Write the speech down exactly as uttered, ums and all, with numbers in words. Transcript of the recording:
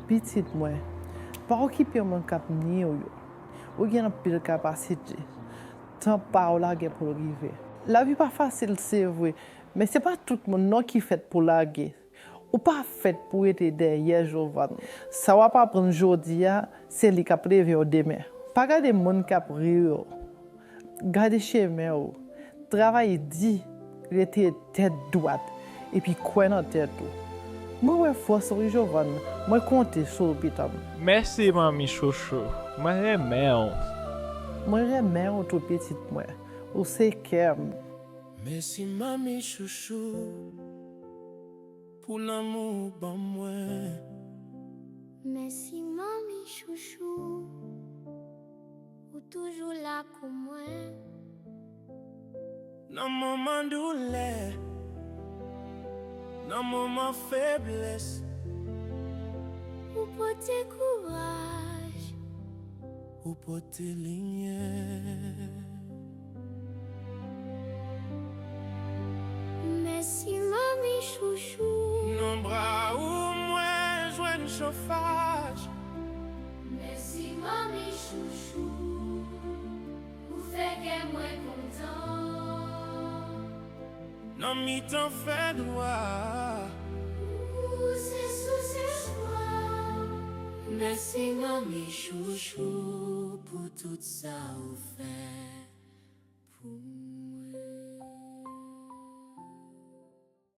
Pitit mwen, pa okipe moun k ap nwi w yo. Ou gen anpil kapasite. Tan pa w la gen pou l rive. Lavi pa fasil, se vre, men se pa tout moun non ki fèt pou lage. Ou pa fèt pou rete dèyè, Jovàn. Sa w ap aprann jodi a, se li k ap leve w demen. Pa gade moun k ap ri yo. Gade chemen w. Travay di, rete tèt dwat, epi kwè nan tèt ou. Mwen wè fòs ou wi, Jovàn. Mwen konte sou ou, pitit mwen. Mèsi, manmi chouchou. Mwen renmen w. Mwen renmen w tou, pitit mwen. Ou se kè m. Mèsi, manmi chouchou, pou lanmou ou ban mwen. Mèsi, manmi chouchou, ou toujou la kou mwen. Nan moman doulè, nan moman feblès, ou pote kouraj, ou pote limyè. Mèsi, manmi chouchou. Nan bra ou mwen jwenn chofaj. Mèsi, manmi chouchou, ou fè kè mwen kontan. Nan mitan fènwa, ou se sous espwa. Mèsi, manmi chouchou, pou tout sa ou fè pou mwen.